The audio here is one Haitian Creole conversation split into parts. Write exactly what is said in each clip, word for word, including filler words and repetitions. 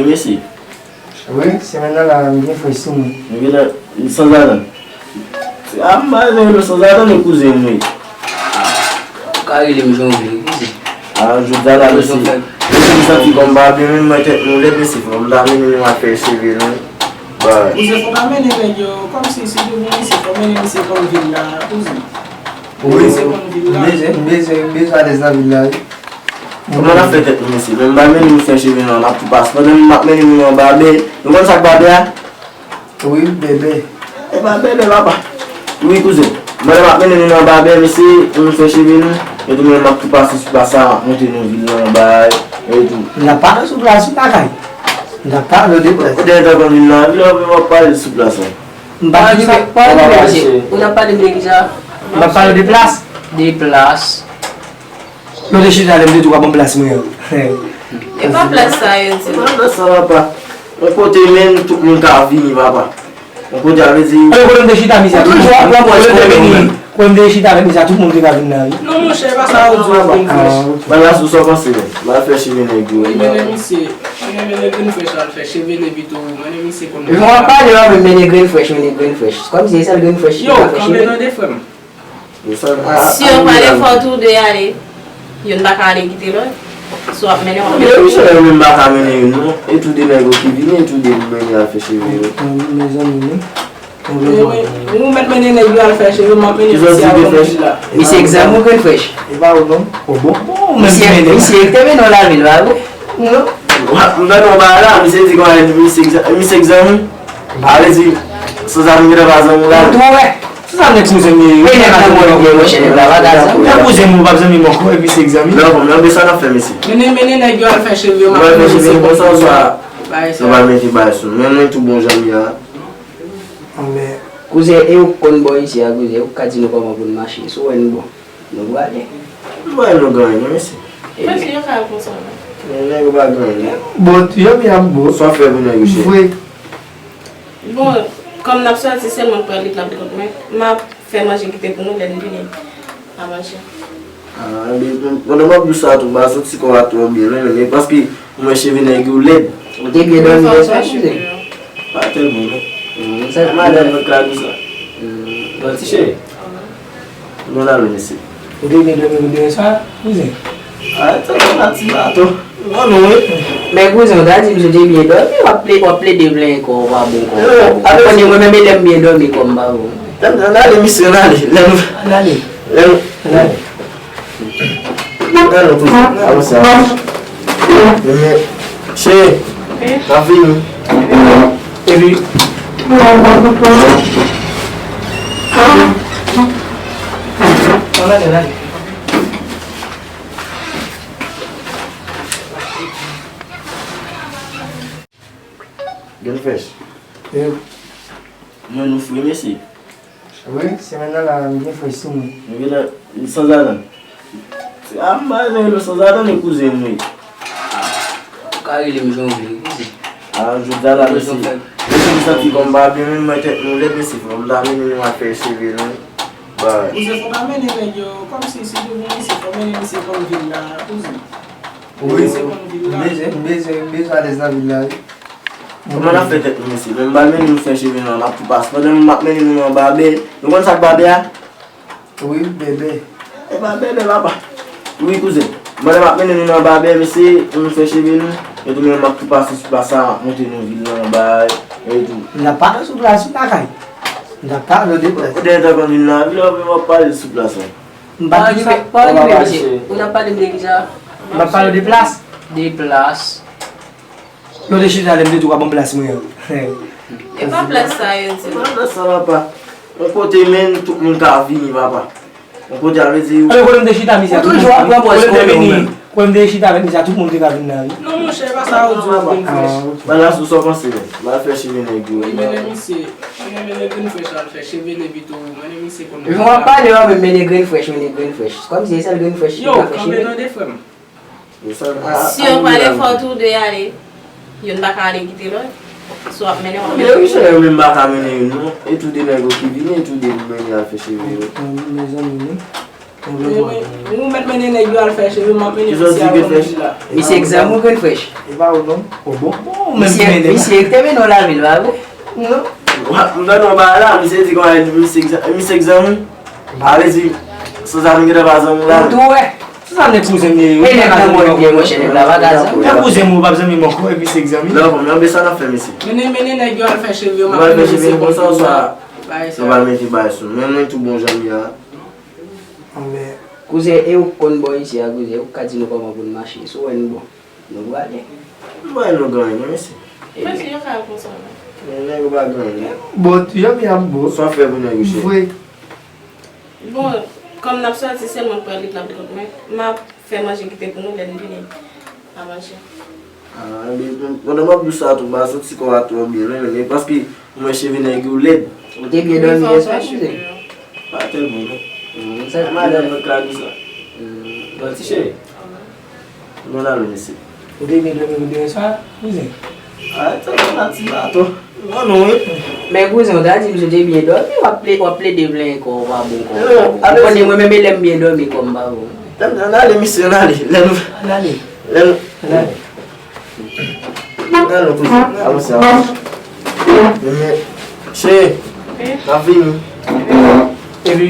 Mesye. Wi, semèn nan la, m byen frèch sou mwen. Nou gentan, li sanzatann. Se a m pa bezwen rele w sanzatann, e kouzen m wi. Ou ka rele m jan w vle, kouzen. A, jodi a la, mesye. Mesye, m santi kòm m pa byen, menm mwen tèt mwen lèd, mesye, fò m ta mennen nou al fè cheve nou. Kouzen, fò w ta mennen nèg yo, kòmsi si te pou misye, fò w mennen misye konn vil la, kouzen. Wi, m bezwen, m bezwen, m bezwen alèz nan vil la, wi. Kòman n ap fè tèt nou, mesye? Men m pa mennen nou fè cheve nou an, n ap tou pase. Pandan m ap mennen nou nan babè, nou konn sa k babè a? Wi, bèbè. E pa bèbè, papa. Wi, kouzen. Pandan m ap mennen nou nan babè, mesye, pou nou fè cheve nou, epi mwen, m ap tou pase sou plas la, m ap montre nou vil lan, bay, etou. N ap pale sou plas, wi, lakay. N ap pale de plas. Ou te gentan konn vil lan, epi lè w ap pale sou plas la. M pa di sa, pa di sa, mesye. Ou t ap pale m de kisa? M ap pale de plas. De plas. Lè w te chita, lè m te tou ka ban m plas mwen an. E pa plas sa yo di. E pa plas sa, papa. Yon kote, men, tout moun ka vini, papa. Yon kote, a vle di. Alò, kote m te chita, misye, tout moun, kote m te vini, kote m te chita avèk misye, tout moun te ka vin la, wi. Non, monchè, e pa sa yo di, papa. Ah, ok. Ban la sou sa w panse, men. M al fè cheve nèg yo. Wi, mennen misye, mennen, mennen grenn frèch la, al fè cheve li pito, mennen misye konn. Epi w ap pale, w ap mennen grenn frèch, mennen grenn frèch. Kòmsi se sèl grenn frèch ki ka fè cheve. Yo, kanpe tande, frè m. Si yo pale fò tou de ale, youn pa ka ale kite lòt. Si w ap mennen, w ap mennen. Men wi, se yo menm pa ka mennen youn, non. E tou de nèg yo ki vini, e tou de pou mennen al fè cheve yo. Mezanmi, wi. Ou mèt mennen nèg yo al fè cheve, m ap mennen misye al konn vil la. Misye egzanm ou grenn frèch? E pa ou, non. O bon, bon, misye, misye ki te mennen w lavil, pa vre? Non. M tande yon bagay la, misye di kòman misye egzanm, misye egzanm ou? A vle di, sanzanmi gentan pa zanmi w la. Ou tou wè. Se sa nèg kouzen m ye. Men nèg nan mwen, men monchè, nèg la pa ka zanmi. Nèg kouzen m, ou p ap zanmi m ankò, epi se egzanmi. Non, bon, men sa n ap fè, mesye. Mennen, mennen nèg yo al fè cheve yo, m ap mennen misye konsa, sa, nou va mete bagay sou nou. Men mwen tou bon jan m ye a. Anben. Kouzen, e ou konn bò isi a, kouzen, ou ka di nou kòman pou n mache, si w wè n bon. Nou prale. M pa wè nou gen anyen non, mesye. Mesye, yo ka al konsa, non. Men nèg yo pa gen anyen. Bon, yo byen ap bon. Sa w fè pou nèg yo, cheri? Vre. Bon, kòm n ap sòti, sèlman pral li t ap kont mwen. M ap fè manje kite pou nou, lè n vini, n a manje. Ah, ebyen, pandan m ap di w sa tou, m pa santi kò a twò byen, non, men paske Mwen cheve nèg yo lèd. Ou te byen dòmi yè swa, kouzen? Pa tèlman, non. Sa madanm nan ka di sa. Bon, ti cheri. Bon, la, mesye. Ou te byen dòmi yè swa, kouzen? A, sa se yon ti bato. Non, non, wi. Men kouzen, ou ta di m si w te byen dòmi, w ap ple-, w ap plede plenyen kò w pa bon kò. Ou konnen mwen menm lè m byen dòmi, kò m pa bon. Ann ale, mesye, ann ale. Ann ale. Ann ale. Ann ale. Ann ale, avanse, avanse. Men, cheri, n ap vini. Epi, ann ale, ann ale. Grenn frèch. Mwen, nou fre, mesye. Wi, semèn nan la, m byen frèch sou mwen. Nou gentan, li sanzatann. Se a m pa bezwen rele w sanzatann, e kouzen m wi. Ou ka rele m jan w vle, kouzen. A, jodi a la, mesye. Mesye, m santi kò m pa byen, menm mwen tèt nou lèd, mesye, fò m ta mennen nou al fè cheve nou. Kouzen, fò w ta mennen nèg yo, kòmsi, si te pou misye, fò w mennen misye konn vil la, kouzen. Wi, m bezwen, m bezwen, m bezwen alèz nan vil la, wi. Kòman n ap fè tèt nou, mesye? Men m pral mennen nou fè cheve nou an, n ap tou pase. Pandan m ap mennen nou nan babè, nou konn sa k babè a? Wi, bèbè. E pa bèbè, papa. Wi, kouzen. Pandan m ap mennen nou nan babè, mesye, pou nou fè cheve nou, epi mwen, m ap tou pase sou plas la, m ap montre nou vil lan, bay, etou. N ap pale sou plas, wi, lakay. N ap pale de plas. Ou te gentan konn vil lan, vil lan, w ap pale sou plas la. M pa di sa, pa di, mesye. Ou t ap pale m de kisa? M ap pale de plas. De plas. Lè w te chita, lè m te tou ka ban m plas mwen an. E pa plas sa yo di. E pa plas sa, papa. Yon kote, men, tout moun ka vini, papa. Yon kote, a vle di. Alò, kote m te chita, misye, tout moun te vini. Kote m te chita avèk misye, tout moun te ka vin la, wi. Non, monchè, e pa sa yo di, papa. Ba la sou sa w panse, men. M al fè cheve nèg yo. Wi, mennen misye. Mennen, mennen grenn frèch la, al fè cheve li pito. Mennen misye konn. Epi w ap pale, w ap mennen grenn frèch, mennen grenn frèch. Kòmsi se sèl grenn frèch ki ka fè cheve. Yo, kanpe tande, frè m. Si yo pale fò tou de ale, youn pa ka ale kite lòt. Si w ap mennen, w ap mennen. Men wi, chè, yo menm pa ka mennen youn, non. E tou de nèg yo ki vini, e tou de pou mennen al fè cheve yo. Mezanmi, wi. Ou mèt mennen nèg yo al fè cheve, m ap mennen misye al fè cheve la. Misye egzanm ou grenn frèch? E pa ou non? O bon? Misye, misye te mennen w lavil, pa vre? Non. M tande yon bagay la, misye di kòman misye egzanm, misye egzanm ou? A vle di, sanzanmi gentan pa zanmi w la. Ou tou wè. Sanzanmi kouzen m ye. E nèg la mò li ye, monchè, nèg la pa ka zanmi. Nan kouzen m ou p ap zanmi m ankò, epi se egzanmi. Non, men anben sa n ap fè, mesye. Mennen, mennen nèg yo al fè cheve yo, m ap mennen misye konsa, konsa. Nou pral mete bagay sou nou. Men mwen tou bon jan m ye a. Anben. Kouzen, e ou k konn bò isi a, kouzen, ou k ka di nou kòman pou n mache. Si w wè n bon, nou prale. M wè nou gen anyen, non, mesye. Mesye, yo ka al konsa, non. Men nèg yo pa gen anyen. Bon, jan m ye a m bon. Sa w fè pou nèg yo, cheri? Vre. Bon, kòm n ap sòti, se mwen k pral li k ap li kont mwen. M ap fè manje kite pou nou lè n vini a manje. Ah, men, men, pandan m ap di w sa tou, m pa santi kò a twò byen, non, men, men paske mwen cheve nèg yo lèd. Ou te byen dòmi yè swa, kouzen? Pa tèlman, non. Madanm mwen ka di sa. Bon, ti cheri. Bon, ale, mesye. Ou te byen dòmi yè swa, kouzen? Ah, sa se pati baton. Non, non, wi. Men kouzen, w ta di m si w te byen dòmi, w ap ple-, w ap plede plenyen kò w pa bon kò w. Ou konnen mwen menm lè m byen dòmi kò m pa bon. Ann ale, mesye, ann ale. Lè nou, ann ale. Lè nou, ann ale. Ann ale, kouzen. Avanse, avanse. Men, men, cheri, n ap vini. Epi,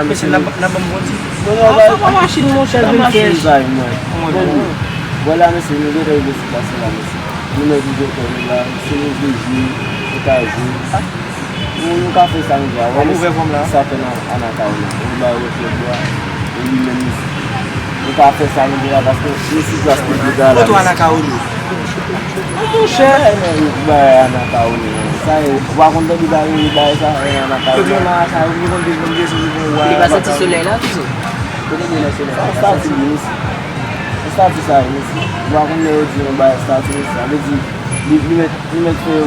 Mesye, n ap, n ap ban m kondi. Non, non, sa pa machin, monchè, vennkenz. Vwala, mesye, nou gentan rive sou plas la, mesye. Nou menm ki gentan la, se Nouvèl Etazi. Nou, nou ka fè sa nou vle a. Wè, mesye, sa fè nan Anakawona. Nou ba yo flè bwa. E li menm, mesye. Nou ka fè sa nou vle a paske nou sou plas piblik la, la, mesye. Monchè, men, bagay Anakawona, men. Sa e, ou pa konn tande bagay, bagay sa, e, Anakawona. Yo di nan sa, yo di konn te konn Jezi, yo di konn wa. Li pa santi solèy la, kouzen? Kote gen lè solèy la? Sa, sa di li, mesye. Sa di sa, mesye. Ou pa konn lè yo di yon bagay, sa di, mesye. Sa vle di, li, li mèt, li mèt fè yo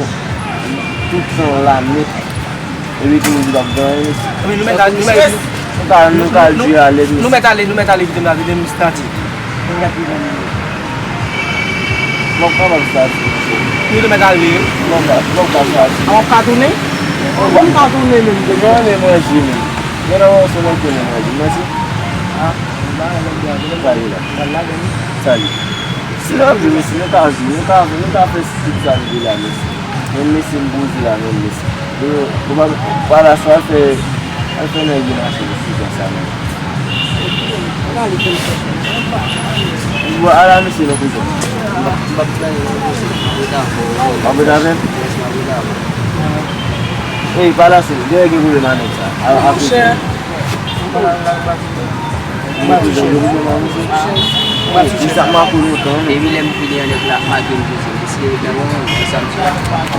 tout tan la nèt. Epi tou moun ki p ap gen anyen, mesye. Wi, nou mèt al, nou mèt, nou ka, nou ka al jwe alèz, mesye. Nou mèt ale, nou mèt ale, kite m la, kite m santi. M ap kapab santi, mesye. Wi, nou mèt ale. M ap ka, m ap ka santi. W ap ka tounen? Mwen pa ka tounen menm. Mwen renmen manje menm. Gen nan yon sèl manje, manje. Mèsi. Ah, m pa renmen manje. Sa ye la. Sa ye. Si n ap jwe, mesye, nou ka jwe, nou ka, nou ka fè tout sa nou vle la, mesye. Men mesye, m poze la, men mesye. Yo, yo pa, pa la, sa fè, al fè nèg yo mache sou jan sa, men. Bon, ala mesye, non, kouzen. M p ap, m p ap planye, non, mesye, m ap rete avè w. W ap rete avè m? Yes, m ap rete avè w. Ey, pa la, se, gen nèg ki koule manèg sa. A, a, monchè. Mwen toujou, mwen toujou, mwen toujou. Epi lè m fini, yon nèg la make m toujou, mesye. Yo gentan konprann, ansanm ti.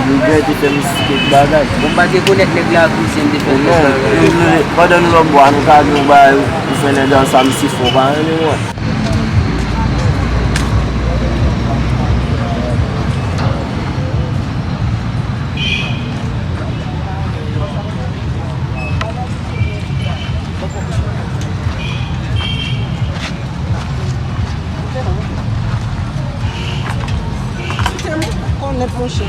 Yo gentan te fè m kèk bagay. Bon, m pa t rekonèt nèg la, kouzen, m te fè kèk bagay. Pandan nou nan bwa, nou ka di yon bagay, ou fè nèg ansanm si fò, pa renmen mwen. Kite m konnen, monchè.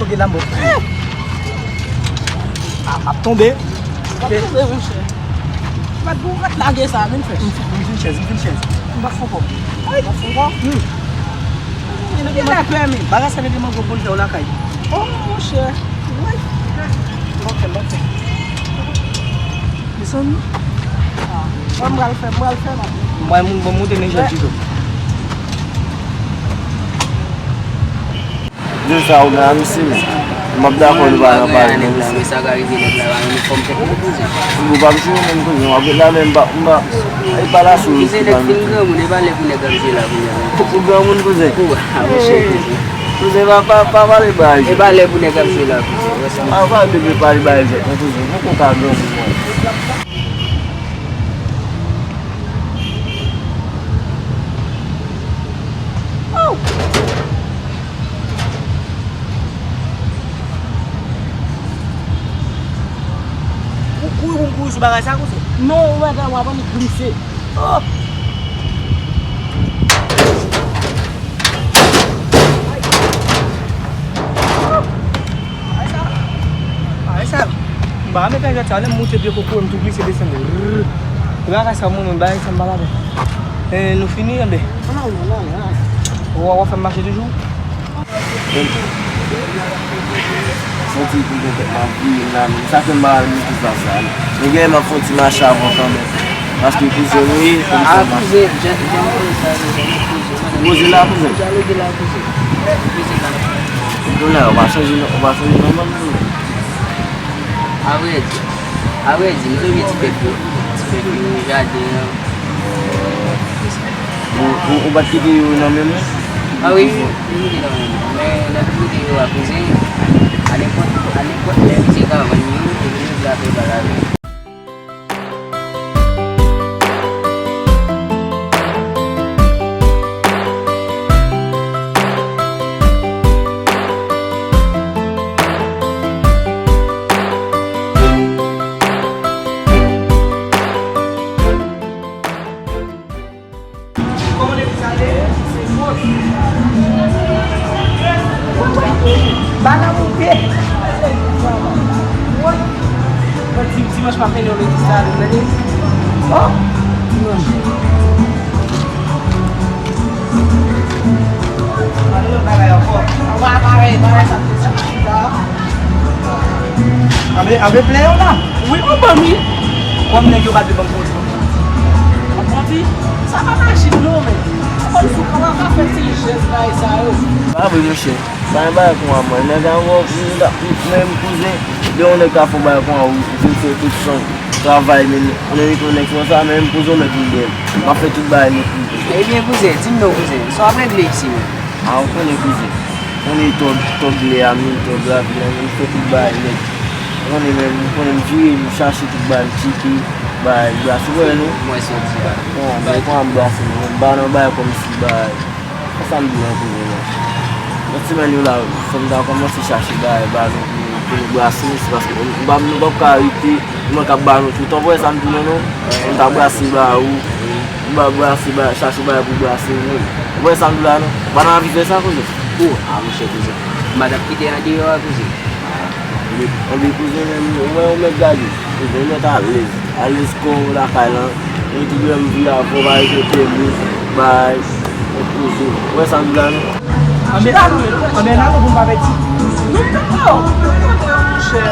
Ok, la, m bon. Ah, m ap tonbe. M ap tonbe, monchè. Mèt, pou mèt lage sa, vin fè. M fin, m fin chèz, m fin chèz. M pa fon kò. Ay, m pa fon kò. Hmm. Ki lè pèmi? Bagay sa depi mango pou l fè w lakay. Oh, monchè. Wi. Bon, fè, bon, fè. Desann. Ah. Bon, m pral fè, m pral fè, non. M pral moun, bon, moute nan jèt tou. Di sa ou gen a misye. M ap dakò nou pa nan pale nan misye. Sa ka rive nèg la pa renmen fòm tèt mwen kouzen. Ou pa m jwe menm kouzen, w ap ret la men m pa, m pa, e pa la sou. Kouzen, nèg fin granmoun, e pa lè pou nèg ap jwe la kouzen. Ou granmoun kouzen? Ou a monchè kouzen. Kouzen pa, pa, pa pale bagay. E pa lè pou nèg ap jwe la kouzen. A pa bebe pale bagay jwèt non kouzen. Fòk ou ka granmoun non. Ou kouri pou m kouri sou bagay sa kouzen? Non, ou wè dan w ap annik glise. Oh! Bagay sa, bagay sa, m pa renmen pèryòd sa, lè m moute pye koko, m tou glise desann. Rrr. Bagay sa, moun, bagay sa, m pa ladan. E, nou fini, enben. Ou, w ap fè m mache toujou? Santi pou gen tèt m ap vire m la menm. Sa fè m pa al moute sa sa. Men gen lè m ap fè yon ti mache avan kanmenm. Paske kouzen m ye, kòm sa m ap. Kouzen, jan, jan kouzen sa, kouzen, kouzen. Kouzen la, kouzen. Dyaloge la, kouzen. Kouzen la. Kounye a, ou pa chanje non, ou pa chanje non, bann kouzen. Avrèdi, avrèdi, m sonje ti pèp yo, ti pèp yo, jaden an. Ou, ou, ou pa t kite yo nan men mwen? A wi, yo kite nan men mwen. Men, lè m kite yo a kouzen, a nenpòt, a nenpòt lè misye ka vann yo, epi misye ka fè bagay avè yo. Kòman legliz ale? Se fòs. Balan moute. Woy. Mwen di, dimanch pa fè nan legliz la, nou tande? Oh! Dimanch. Gade lòt bagay ankò. Anba parèy, bagay sa te chita. Anbe, anbe plen yo la. Wi, ou ban mi. Kòm nèg yo pa te ban m pwodui. Ou pwodui? Sa pa mache non, men. Ou konn sou kòman ka fè ti jès bagay sa yo. Pa vre, monchè. Pa gen bagay konsa, mwen. Nèg a wè w, menm kouzen. Lè yon nèg ka fè yon bagay konsa, ou vin fè tout san travay, men yon nèg, yon nèg konsa, menm kouzen, ou mèt vin dèyè m. M ap fè tout bagay nèt pou ou. Ebyen, kouzen, di m non, kouzen. Sa w ap regle isi, menm? A, ou konnen kouzen. Ou konnen tòg, tòg lè a, menm tòg lavil la, menm fè tout bagay nèt. Ou konnen menm, ou konnen m vire, m chache tout bagay, m tcheke, bagay, brase, ou konnen non? Mwen soti a. Bon, men kòman m brase, men m pa nan bagay kòmsi bagay. Konsa m di w an kouzen, non. Lòt semèn yo la, fò m ta kòmanse chache bagay ba nou pou, pou nou brase, se paske m, m pa, nou p ap ka rete, nou menm k ap ba nou tout tan, ou wè sa m di w lan, non? Fò m ta brase ba ou. M ba brase, ba, chache bagay pou brase, non. Ou wè sa m di w la, non? Ou pa nan anvi fè sa, kouzen? Ou, a, monchè, kouzen. M pa t ap kite andeyò a, kouzen. Anben, kouzen, men, ou wè, ou mèt gade. Kouzen, ou mèt alèz. Alèz kò w lakay lan. Ou tou lè m vire avè w, pa rete pèmi, bay, kouzen. Ou wè sa m di w la, non? Anben, anben, n a pou m pa pèdi. Non, non, non, monchè.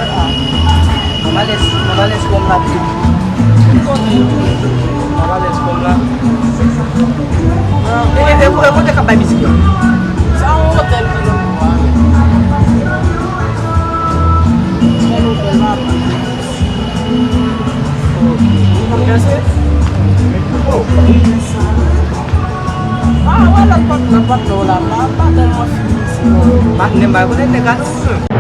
Mabalès, mabalès kòm la tou. Mabalès kòm la. E, e, e, e kote k ap bay mizik yo? Sa yon otèl ki nan kò a. Otèl otèl la. Ok. Ou konn danse? Oh. Lòt patnè w la pa, pa tèlman fini, sinon. Patnè m pa konnen nèg a nou.